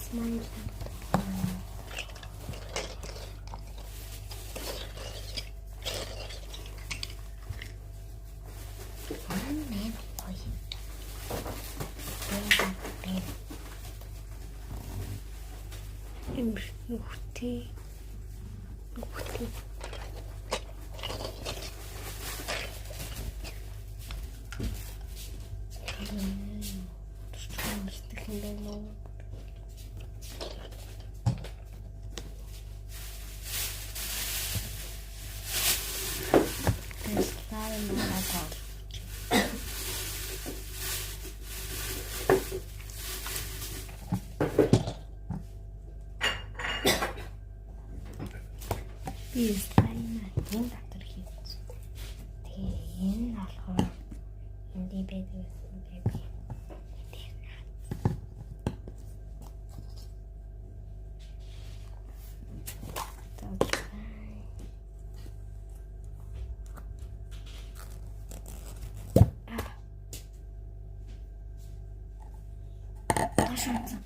Slime. Мэн гоё. Бэн. Эмэр нүхтэй. Нүхтэй. Мэртэх юм байна уу? Slime надад. Би slime энэ дотор хийсэн. Тэгээ энэ болохоор энд байдаг гэсэн бэби. Тэр наад. Доош унтсан.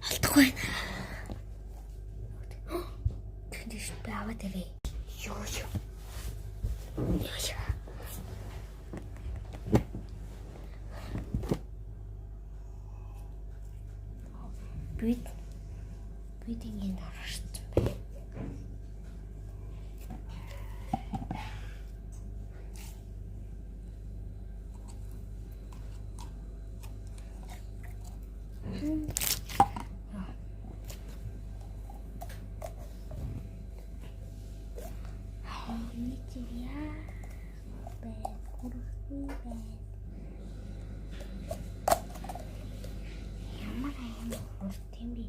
Алдахгүй байна. Тэндээс би аваад ирээ. Юу юу. Юу юу. Бид бид ингэ орчихсон байна. Хонития бэ курхи бэ. Ямар аим урт юм бэ?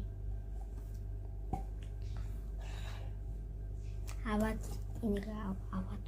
Аваад энийг аваад